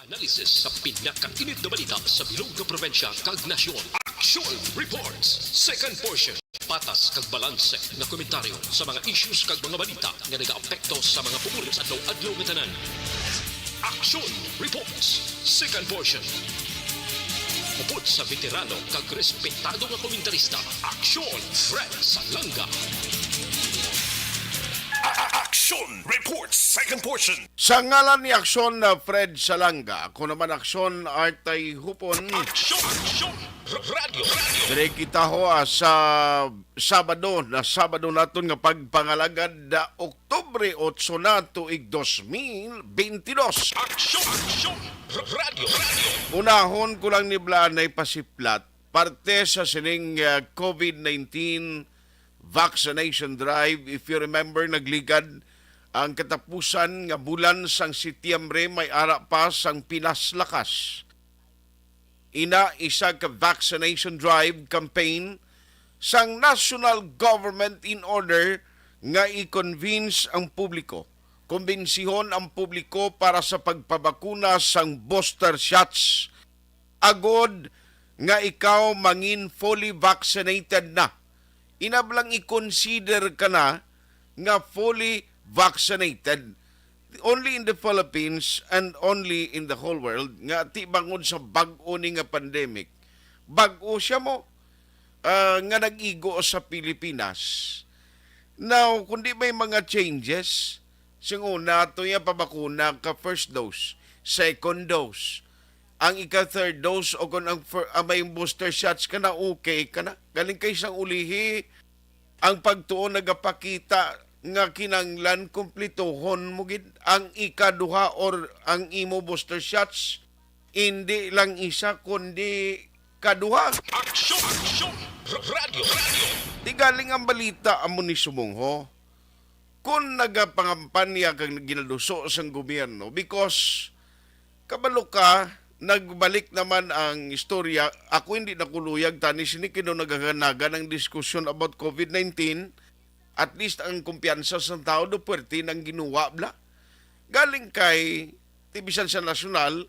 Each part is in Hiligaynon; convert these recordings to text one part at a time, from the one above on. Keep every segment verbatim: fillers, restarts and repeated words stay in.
Analysis sa pinakainit nga balita sa bilog nga probinsya kag nasyon. Action Reports, second portion. Patas kag balanse nga komentaryo sa mga issues kag mga balita nga nagaapekto sa mga pumuluyo sa adlaw-adlaw nga tanan. Action Reports, second portion. Upod sa veterano kag respetado nga komentarista, Action Fred Salanga. A- a- Action Reports, second portion. Sa ngalan ni Action na Fred Salanga, ako naman Action Artay Hupon. Action, Action, R-, Radyo, Radyo. Dire kita ho, ah, sa Sabado, na Sabado naton nga pagpangalagad, na Oktubre otso na, tuig dos mil bentidós. Action, Action, R-, Radyo, Radyo. Unahon ko lang ni Blanay pasiplat, parte sa sining, ah, COVID nineteen vaccination drive. If you remember, nagligad ang katapusan nga bulan sang Setyembre, may ara pa sang Pinas Lakas. Ina, isa ka vaccination drive campaign sang national government in order nga i-convince ang publiko, kumbensihon ang publiko para sa pagpabakuna sang booster shots, agod nga ikaw mangin fully vaccinated na. Inablang i-consider ka na nga fully vaccinated. Only in the Philippines and only in the whole world nga ti bangod sa bag-o ni nga pandemic. Bag-o siya mo, ah, nga nag-igo sa Pilipinas. Now, kung di may mga changes, sing una, ato niya pabakuna ka first dose, second dose, ang ika third dose, o kung ang fir-, ang may booster shots ka na, okay ka na. Galing kay sang ulihi, ang pagtuo nagapakita nga kinanglan kumplituhon mo gid ang ikaduha or ang imo booster shots, hindi lang isa kundi kaduha. Aksyon! Aksyon! Radyo! Radyo! Di galing ang balita amo ni subong ho. Kung nagapangampanya kag ginaduso sang gobyerno, because kabalo ka, nagbalik naman ang istorya. Ako hindi na ko luyag tani sini kino nagaganagan ang diskusyon about COVID nineteen. At least ang kumpiyansa sang tawo do puwerte nang ginuwa bla. Galing kay ti bisan sa nasyonal,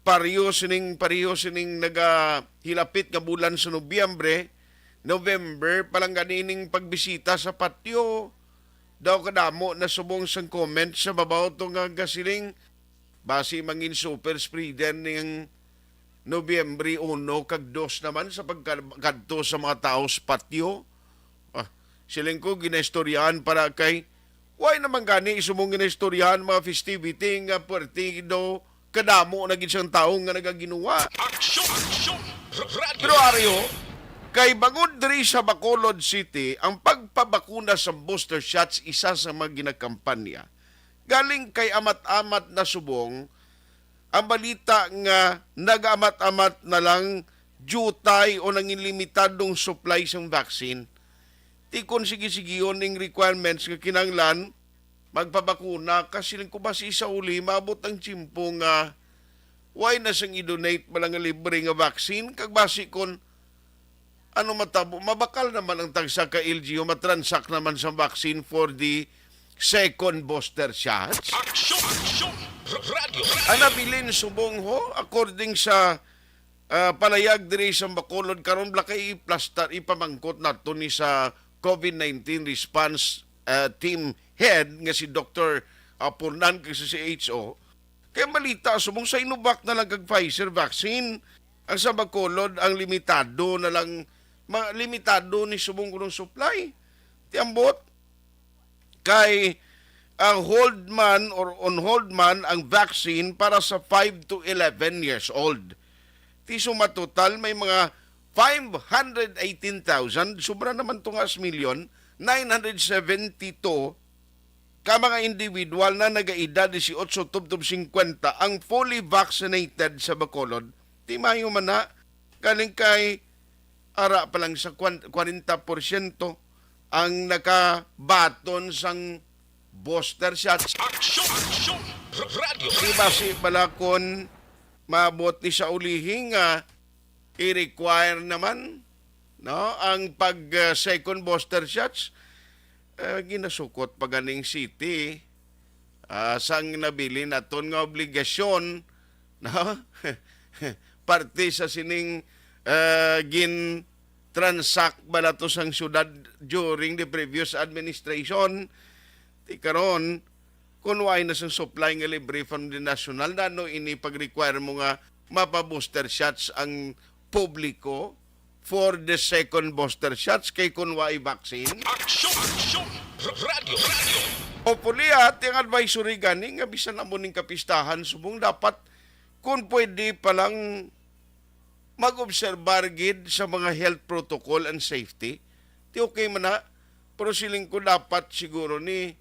pareho sining, pareho sining nagahilapit nga bulan sa Nobyembre, November pa lang gani ning pagbisita sa patio. Daw kadamo na subong sang comment sa babaw to nga gasiling, basi mangin super spreader ning Nobyembre uno kag dos naman sa pagkadto sa mga tawo sa patio. Ah, siling ko, ginaistoryahan para kay, why naman gani subong ginaistoryahan mga festivity nga puwerte daw kadamo na gid sang tawo nga nagaginuwa. Aksyon! Aksyon! Radyo! Pero ari ho, kay bangod diri sa Bacolod City, ang pagpabakuna sa booster shots isa sa mga ginakampanya. Galing kay amat-amat na subong ang balita nga nagaamat-amat na lang diutay o nangin limitadong supply sang vaccine. Ti kon sige-sigion ning requirements nga kinahanglan, magpabakuna ka, siling ko, basi sa uli maabot ang tiyempo nga why na sang i-donate bala nga libre nga vaccine, kag basi kon ano matabo, mabakal naman ang tagsa ka L G U, matransak naman sa vaccine for the second booster shots. Aksyon! Aksyon! Radyo! Ang nabilin subong ho, according sa, ah, palayag diri sa Bacolod karon, bala kay iplastar, ipamangkot nato ni sa COVID nineteen response, ah, team head nga si Doktor, ah, Purnan kag sa C H O. Kay balita subong Sinovac na lang kag Pfizer vaccine. Ang sa Bacolod, ang limitado na lang, ma-, limitado ni subong kuno supply. Ti ambot kay ang hold man or on hold man ang vaccine para sa five to eleven years old. Ti suma total may mga five hundred eighteen thousand, sobra naman to nga as milyon, nine hundred seventy-two ka mga individual na nagaedad disiotso tubtob singkwenta ang fully vaccinated sa Bacolod. Ti maayo man na, galing kay ara pa lang sa kwan-, kwarenta porsyento ang nakabaton sang booster shots. Aksyon! Aksyon! Radyo! Di basi bala kon maabot ni sa ulihi nga i-require naman, no, ang pag, uh, second booster shots, uh, ginasukot pa ganing city, uh, sang nabilin naton nga obligasyon No? Parte sa sining, ah, gin-transact bala to sang syudad during the previous administration. Ti karon, kung wala na sang supply nga libre from the national, nano ini pag-require mo nga mapa-booster shots ang publiko for the second booster shots kay kung wala vaccine? Aksyon! Aksyon! Radyo! Radyo! Hopefully, ah, ti ang advisory gani nga bisan amo ning kapistahan, subong dapat kung pwede pa lang mag-obserbar gid sa mga health protocol and safety. Ti okay man na, pero siling ko dapat siguro ni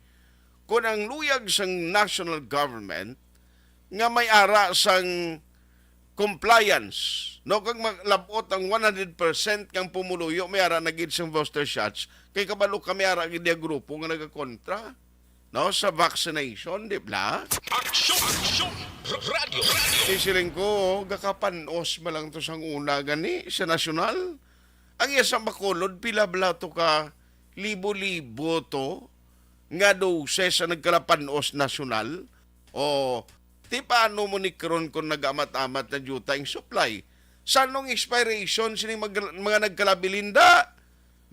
kung ang luyag sang national government nga may ara sang compliance, no, kag malab-ot ang one hundred percent kang pumuluyo may ara na gid sang booster shots, kay kabalo ka may ara gid ang grupo nga nagakontra, no, sa vaccination, di ba? Aksyon! Aksyon! Radyo! Radyo! Isiling ko, gakapanos man lang to sang una gani sa nasyonal. Ang iya sa Bacolod, pila bala to ka libo-libo to nga doses ang nagkalapanos nasyonal? O, ti paano mo ni karon kung nag-amat-amat na diutay ang supply? Sa anong expiration sini mag-, mga nagkalabilin da?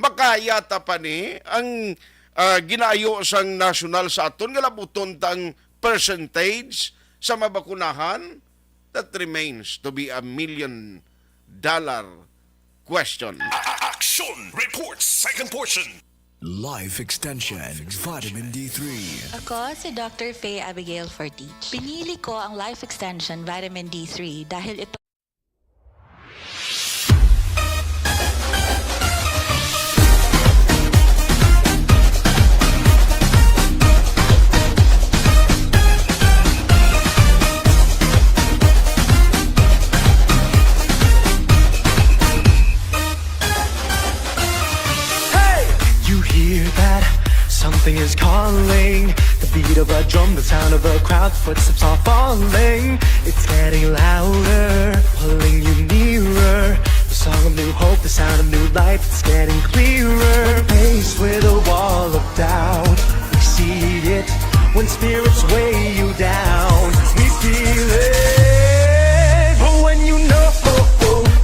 Makaya ta pa ni ang, ah, ginaayo sang nasyonal sa aton nga labuton ta ang percentage sa mabakunahan? That remains to be a million dollar question. A- a- Action Report, second portion. Life Extension, Vitamin D three. Ako si Doctor Faye Abigail Fortich. Pinili ko ang Life Extension Vitamin D three dahil ito Hey! You hear that? Something is calling. The beat of a drum, the sound of a crowd, footsteps are falling. It's getting louder, pulling you nearer. The song of new hope, the sound of new life, it's getting clearer. When faced with a wall of doubt, we see it. When spirits weigh you down, we feel it. But when you know,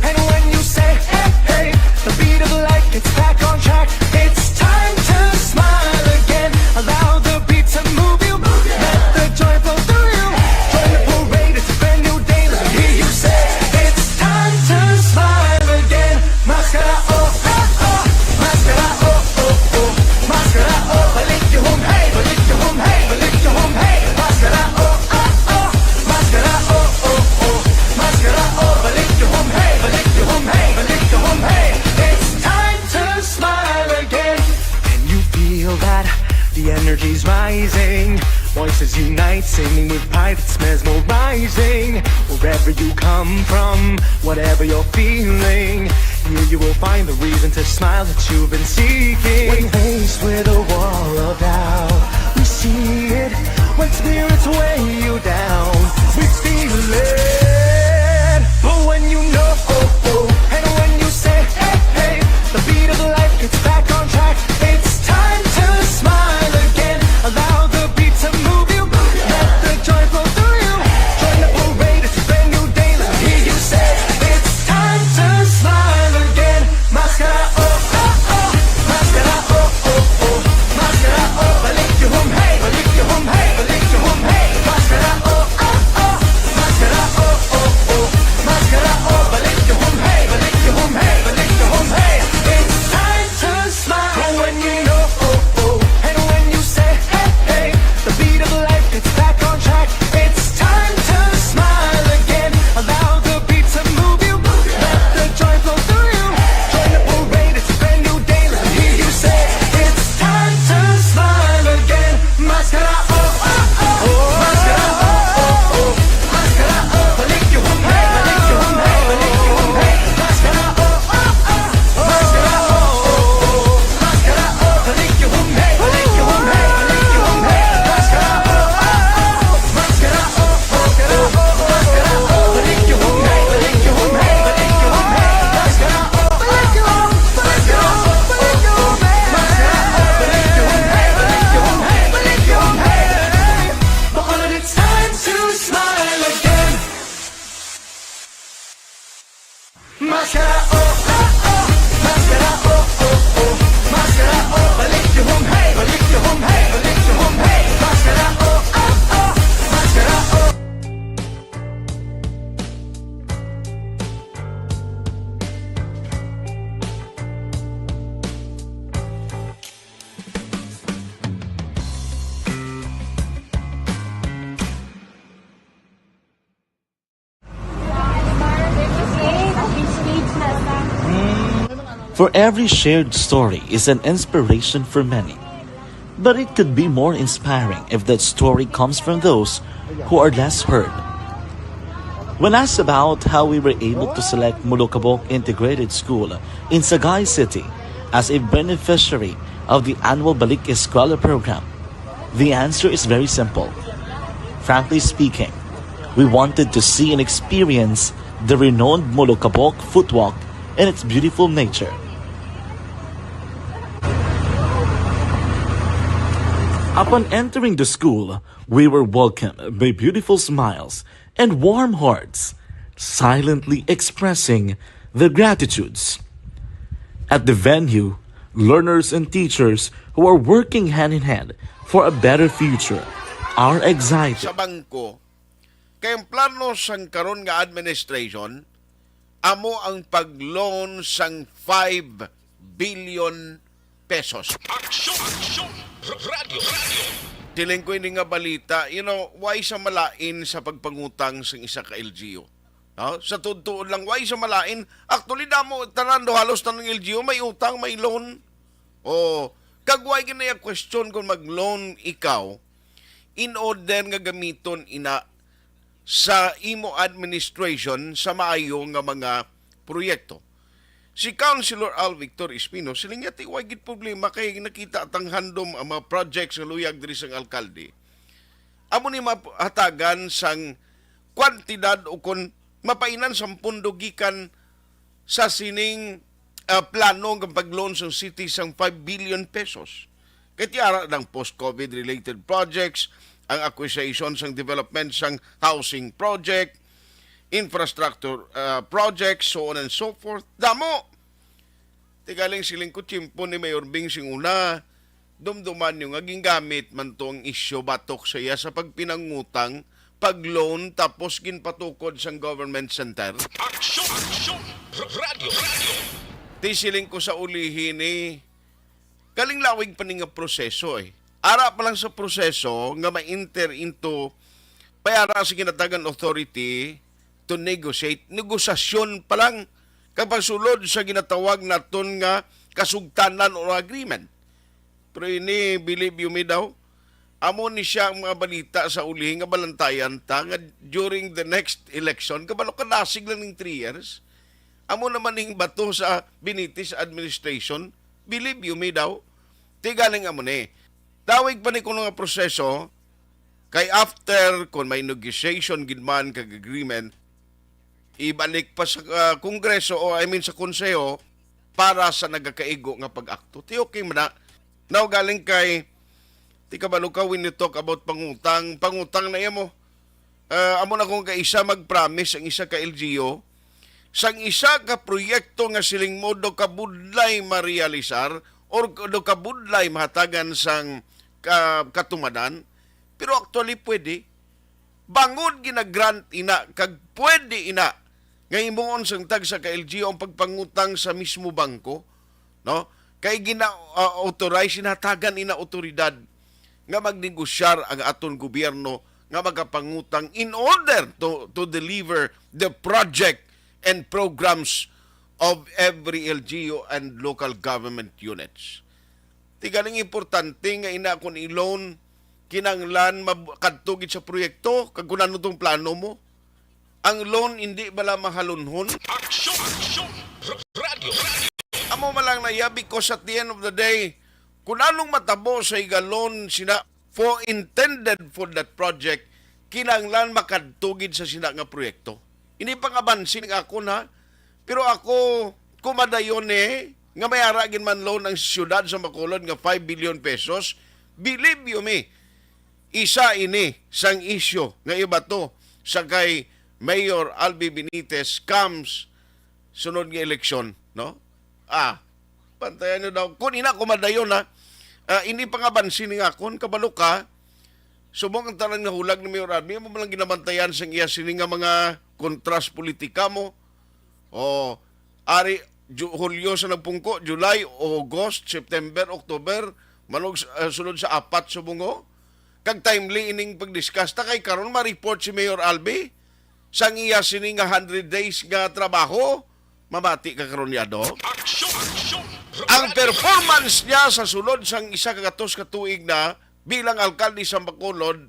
and when you say, hey, hey, the beat of life gets back on track. It's time to smile again. Allow the beat to move you. Let the joy flow through you. Join the parade, it's a brand new day. Let me hear you say, it's time to smile again. Maskara, oh, oh, oh. Maskara, oh, oh, oh. Maskara, oh, balik yung hum, hey, balik yung hum, hey, balik yung hum, hey. Maskara, oh, oh, oh. Maskara, oh, oh, oh. Maskara, oh, balik yung hum, hey, balik yung hum, hey, balik yung hum, hey. It's time to smile again. Can you feel that? The energy's rising. Voices unite, singing with pride, it's mesmerizing. Wherever you come from, whatever you're feeling, here you will find the reason to smile that you've been seeking. When faced with a wall of doubt, we see it. When spirits weigh you down, we feel it. But when you know, oh, oh, and when you say, hey, hey, the beat of life gets back on track. It's time to smile again. Allow the beat to move you. Let the joy flow through you. Join the parade, it's a brand new day. Let me hear you say, it's time to smile again. Maskara, oh, oh, oh. Maskara, oh, oh, oh. Maskara, oh, balik yung hum, hey, balik yung hum, hey, balik yung hum, hey. Maskara, oh, For every shared story is an inspiration for many. But it could be more inspiring if that story comes from those who are less heard. When asked about how we were able to select Mulukabok Integrated School in Sagay City as a beneficiary of the annual Balik Eskwela program, the answer is very simple. Frankly speaking, we wanted to see and experience the renowned Mulukabok footwalk and its beautiful nature. Upon entering the school, we were welcomed by beautiful smiles and warm hearts, silently expressing their gratitudes. At the venue, learners and teachers who are working hand in hand for a better future are excited. Sa bangko, kay ang plano sang karon nga administration amo ang pag-loan sang five billion pesos. Aksyon! Aksyon! Radyo! Radyo! Tiling ko ini nga balita, you know, why sa malain sa pagpangutang sang isa ka L G U? No? Sa tuod-tuod lang, why sa malain? Actually, damo, tanan do, halos tanan L G U may utang, may loan. O, kag why ginaya question kung mag-loan ikaw in order nga gamiton ina sa imo administration sa maayo nga mga proyekto. Si Councilor Al Victor Espino, siling niya, "Ti, way gid problema kay nakita tang handom ang mga projects nga luyag diri sang alkalde. Amo ni mahatagan sang kwantidad o kon mapainan sang pondo gikan sa sining, ah, plano nga pag-loan sang city sang five billion pesos." Kay ti ara ang post-COVID related projects, ang acquisition sang development sang housing project, infrastructure, ah, projects, so on and so forth. Damo. Ti galing siling ko, tiyempo ni Mayor Bing sing una, dumduman niyo nga gingamit man to ang isyu batok sa iya sa pagpinangutang, pag-loan, tapos ginpatukod sang government center. Aksyon! Aksyon! Radyo! Radyo! Ti siling ko sa ulihi ni, galing lawig pa ni nga proseso eh. Ara pa lang sa proseso nga ma-enter into, pay ara sa ginatagan authority to negotiate. Negosasyon pa lang. Kag pagsulod sa ginatawag naton nga kasugtanan or agreement. Pero ini, believe you me daw, amo ni siya ang mga balita sa ulihi nga balantayan ta nga during the next election, kabalo ka, dasig lang ning three years. Amo naman ning bato sa Benitez administration, believe you me daw. Ti galing amo ni. Dawig pa ni kuno nga proseso, kay after, kung may negotiation gid man kag agreement, ibalik pa sa, ah, Kongreso o, I mean, sa Konseho para sa nagakaigo nga pag-akto. Ti okay man na. Now, galing kay, ti kabalo ka, when you talk about pangutang, pangutang na iya mo. Ah, amo na kung kaisa mag-promise ang isa ka L G U, sang isa ka proyekto nga siling mo do kabudlay marealisar or do kabudlay mahatagan sang ka-, katumanan, pero actually pwede. Bangod gina-grant ina kag pwede ina nga himuon sang tagsa ka L G U ang pagpangutang sa mismo bangko, no? Kay gina-, ah, authorize, ginahatagan ina awtoridad nga magnegosyar ang aton gobyerno nga magapangutang in order to, to deliver the project and programs of every L G U and local government units. Ti galing importante nga ina kon i-loan, kinahanglan mab-, kadto gid sa proyekto, kag kung ano tong plano mo. Ang loan hindi bala mahalunhon? Aksyon! Aksyon! Radyo! Amo man lang na iya, because at the end of the day, kung anong matabo sa iga-loan sina for intended for that project, kinahanglan makadto gid sa sina nga proyekto. Ini pang-abansi ning akon, ha. Pero ako, kumadayon ni nga may ara gid man loan ang siyudad sa Bacolod nga five billion pesos. Believe you me, isa ini sang isyu nga ibato sa kay Mayor Albi Benitez comes sunod nga eleksyon, no? Ah, bantayan nyo daw. Kung ina ko madayon, ha, ah, ini pang-abansi ning akon, kabalo ka, subong ang tanan nga hulag ni Mayor Albi, amo man lang ginabantayan sang iya sini nga mga kontras politika mo. O, ari, Ju-, Hulyo sa nagpungko, July, August, September, October, manog, ah, sulod sa apat subong, o. Kag timely ining pag-discuss ta kay karon ma-report si Mayor Albi sang iya sini nga hundred days nga trabaho. Mabati ka karon niya, do? Aksyon! Aksyon! Ang performance niya sa sulod sang isa ka gatos ka tuig na bilang alkalde sa Bacolod,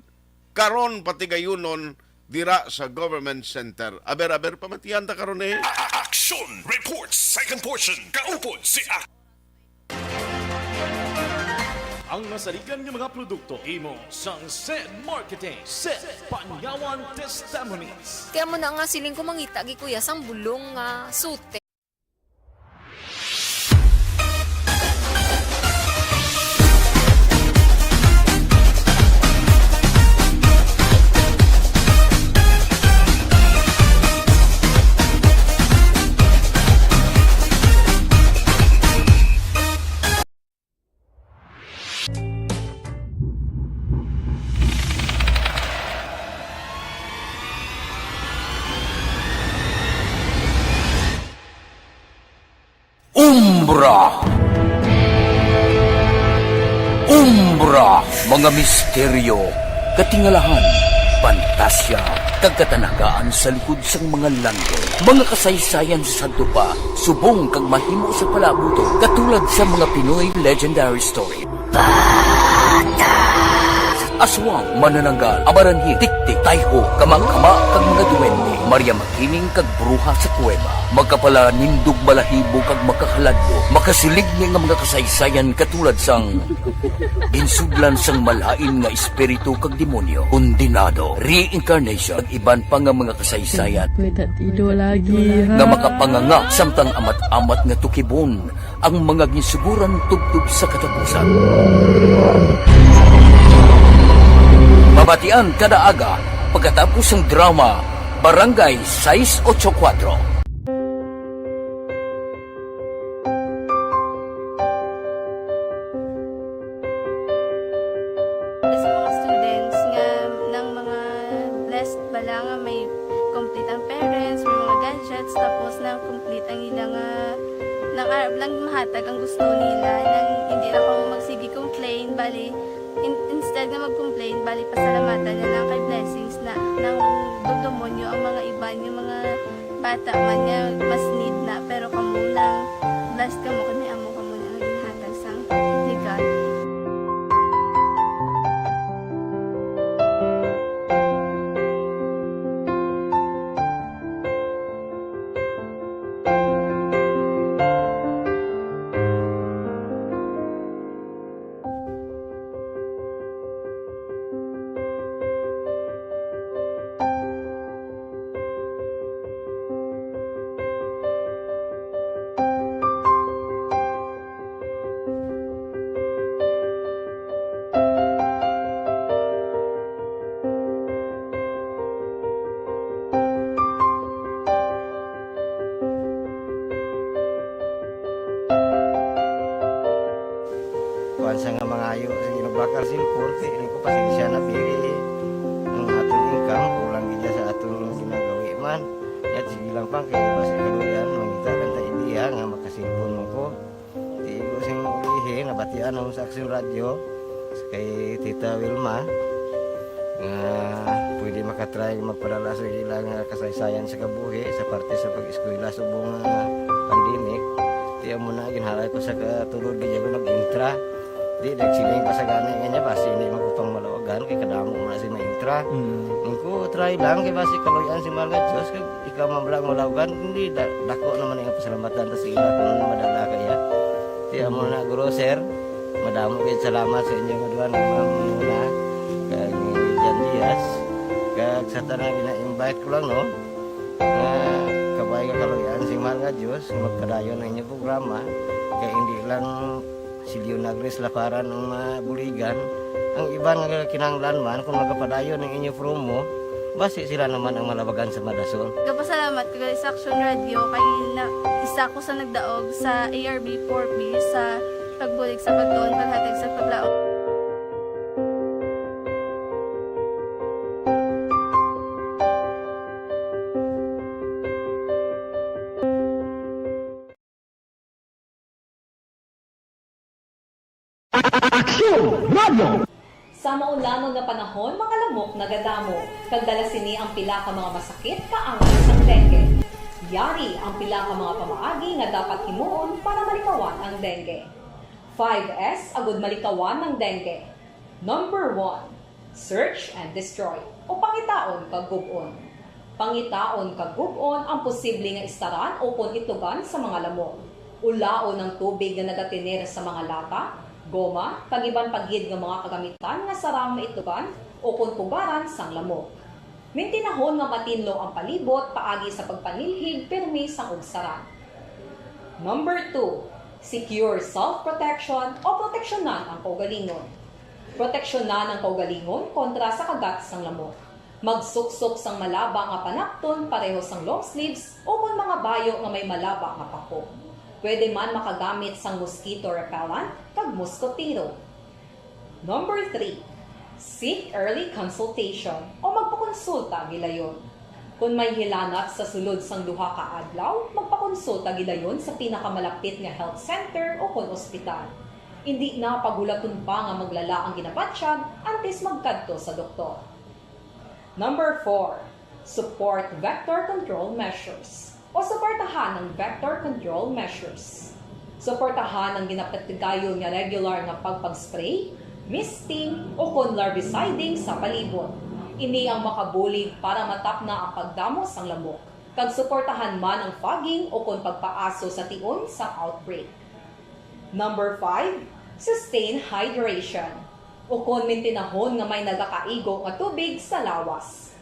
karon patigayunon dira sa Government Center. Aber-aber, pamatian ta karon, eh. A-, a-, Action Report, second portion. Kaupod si Ak- Ang masaligan nga mga produkto, imo sang Sen Marketing, Sen Panyawan Testimonies. Kaya mo na nga siling ko mangita gi kuya sang bulong nga sute. Umbra. Umbra, mga misteryo, katingalahan, pantasya, kag katanagaan sa likod sang mga landong. Mga kasaysayan sa sadto pa, subong kag mahimo sa palaabuton, katulad sa mga Pinoy legendary story. Aswang, manananggal, abaranhi, tiktik, tayho, kamangkama, kag mga duwende, Maria Makiling, kag bruha sa kuweba. Makapalanindog balahibo kag makahaladlo, makasilig ni nga mga kasaysayan katulad sang ginsudlan sang malain nga espiritu kag demonyo, kondenado, reincarnation, kag iban pa nga mga kasaysayan May tatido lagi, ha? nga makapanganga samtang amat-amat nga tukibon ang mga ginsuguran tubtob sa katapusan. Mabatian kada aga pagkatapos sang drama Barangay sais ocho kuwatro. Sa mga students nga nang mga blessed bala nga may complete ang parents, may mga gadgets, tapos nang complete ang ila nga, nang arab lang mahatag ang gusto nila, nang hindi na kamo magsigi complain, bali, in-, instead nga mag-complain, bali, pasalamatan na lang kay blessings na, nang dumdumo nyo ang mga iban, yung mga bata man nga mas need na, pero kamo lang, blessed kamo kay may amo kamo nga ginhatag sang ni God. Kuwan sa nga mangayo sa ginabakal sin korte, ini ko pasensya na, biri. Ang aton income, kulang gid sa aton ginagawi man. Yat, sige lang, pang, kay basi kaluyan, mangita lang ta ideya nga makasilpon man ko. Tigo sing ulihi, nabatian ako sa Aksyon Radyo, kay Tita Wilma, nga pwede makatry magpadala sa ila nga kasaysayan sa kabuhi sa parte sa pag-eskwela subong nga pandemic. Ti amo na, ginhalay ko sa katulod, gid ako nag-intra. Di, nagsiling pa sa gani nga niya, basi hindi man ko pang malawagan, kay kadamo man si maintra. Mm. Ang ko, try lang, kay basi kaluyan si mahal nga Diyos, kag ikaw man lang malawagan, hindi, da-, dako naman ang pasalamatan ta sa ila kung madala kaya. Ti amo na, guro, sir, madamo kayo salamat sa inyo nga duha nga mga muna, kag ni Jan Diaz, kag sa tanan gina-invite ko lang, no, nga kabay nga kaluyan si mahal nga Diyos, nga magpadayon ang inyong programa, kay hindi lang si Leonagris Laparan ang mabuligan. Ang iban nga kinahanglan man, kung magapadayon ang inyo promo, basi sila naman ang malabagan sa madason. Nagapasalamat ko gali sa Aksyon Radyo kay na, isa ko sa nagdaog sa A R B four B sa pagbulig sa pagtuon, paghatag sa paglaom. Aksyon Radio! Sa maulangon nga panahon, mga lamok nagadamo, kag dala sini ang pila ka mga masakit kaangay sang dengue. Yari ang pila ka mga pamaagi nga dapat himuon para malikawan ang dengue. Five S agud malikawan ang dengue. Number one, search and destroy, o pangitaon kag gub-on. Pangitaon kag gub-on ang posible nga istaran ukon itugan sa mga lamok. Ulaon ang tubig nga nagatener sa mga lata, goma, kag iban pa gid nga mga kagamitan nga sarang maitugan ukon pugaran sang lamok. Mintinahon nga matinlo ang palibot paagi sa pagpanilhig pirmi sang ugsaran. Number two, secure self-protection o proteksyonan ang kaugalingon. Proteksyonan ang kaugalingon kontra sa kagat sang lamok. Magsuksok sang malaba nga panapton pareho sang long sleeves ukon mga bayo nga may malaba nga pako. Pwede man makagamit sang mosquito repellent kag moskotero. Number three, seek early consultation o magpakonsulta gilayon. Kon may hilanat sa sulod sang duha ka adlaw, magpakonsulta gilayon sa pinakamalapit nga health center ukon ospital. Indi na paghulaton pa nga maglala ang ginabatyag antes magkadto sa doktor. Number four, support vector control measures o suportahan ang vector control measures. Suportahan ang ginapatigayon nga regular nga pagpag-spray, misting, ukon larviciding sa palibot. Ini ang makabulig para matapna ang pagdamo sang lamok, kag suportahan man ang fogging ukon pagpaaso sa tion sang outbreak. Number five, sustain hydration. Ukon mintinahon nga may nagakaigo nga tubig sa lawas.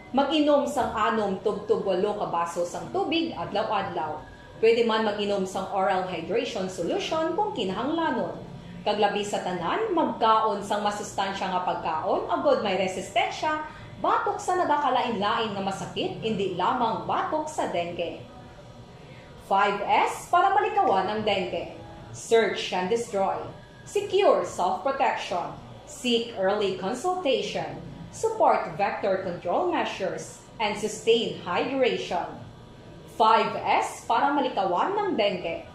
Mag-inom sang anom tubtob walo ka baso sang tubig adlaw-adlaw. Pwede man mag-inom sang oral hydration solution kung kinahanglanon. Kag labi sa tanan, magkaon sang masustansya nga pagkaon agod may resistensya batok sa nagakalain-lain nga masakit, indi lamang batok sa dengue. Five S para malikawan ang dengue. Search and destroy. Secure self-protection. Seek early consultation. Support vector control measures. And sustain hydration. Five S para malikawan ang dengue.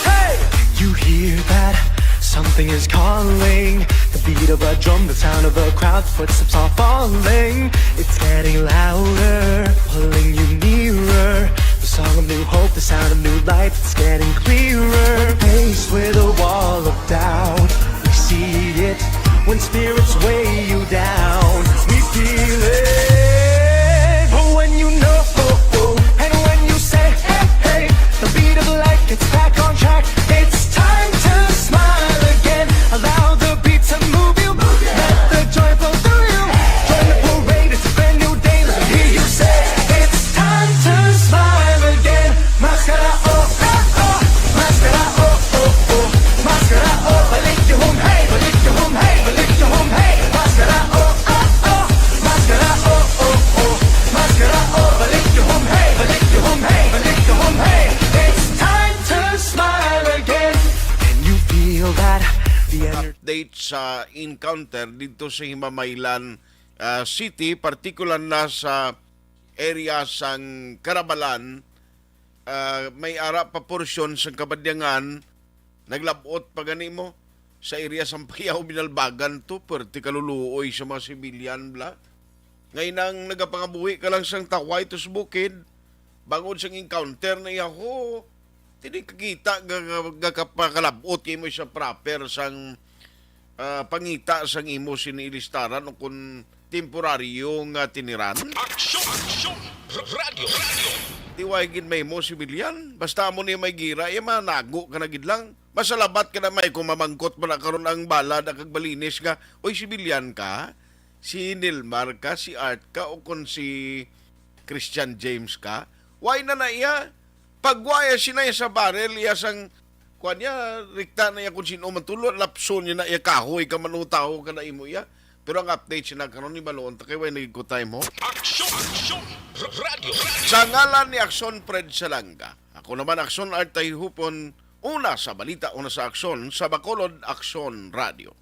Hey! You hear that? Something is calling. The beat of a drum, the sound of a crowd, footsteps are falling. It's getting louder, pulling you nearer. The song of new hope, the sound of new life, it's getting clearer. We're faced with a wall of doubt. We see it when spirits weigh you down. We feel it. But when you know, and when you say, hey, hey, the beat of life gets back on track. It's time to smile again. Allow the beat to move you. Let the joy flow through you. Join the parade, it's a brand new day. Let me hear you say, it's time to smile again. Maskara, oh, oh, oh. Maskara, oh, oh, oh. Maskara, oh, balik yung home, hey, balik yung home, hey, balik yung home, hey. Maskara, oh, oh, oh. Maskara, oh, oh, oh. Maskara, oh, balik yung home, hey, balik yung home, hey, balik yung home, hey. It's time to smile again. Can you feel that? The energy. Update sa encounter dito sa Himamaylan ah, City, partikular na sa area sang Karabalan, ah, may ara pa porsyon sang Kabadyangan, naglab-ot pa gani mo sa area sang Payao, Binalbagan to, pwerte kaluluoy sa mga civilian bla. Ngay nang nagapangabuhi ka lang sang tawhay to sa bukid, bangod sang encounter na iya, ho, tini kakita ga, ga, ga kapakalab-ot kay mo siya proper sang ah, pangita sang imo sini ilistaran o kon temporaryo nga tiniran? Aksyon! Aksyon! Radyo! Radyo! Tiway gid may mo sibilyan. Basta amo ni may gira, iya manago ka na gid lang. Masalabat ka na may kung mamangkot pa na karon ang bala na kag balinis nga, "Oy, sibilyan ka? Si Nilmar ka? Si Art ka? O kon si Christian James ka?" Why na na iya? Pagwaya sinay sa barrel iya sang kuan niya, rikta na iya kung sino man tulo, lapson niya na iya kahoy ka manutaw ka na imo iya. Pero ang update sina karon ni Baloon ta kay way nagigkutay mo. Aksyon! Aksyon! Radyo! Sa ngalan ni Akson Fred Salanga, ako naman Akson Artay Hupon, una sa balita, una sa aksyon, sa Bacolod Aksyon Radio.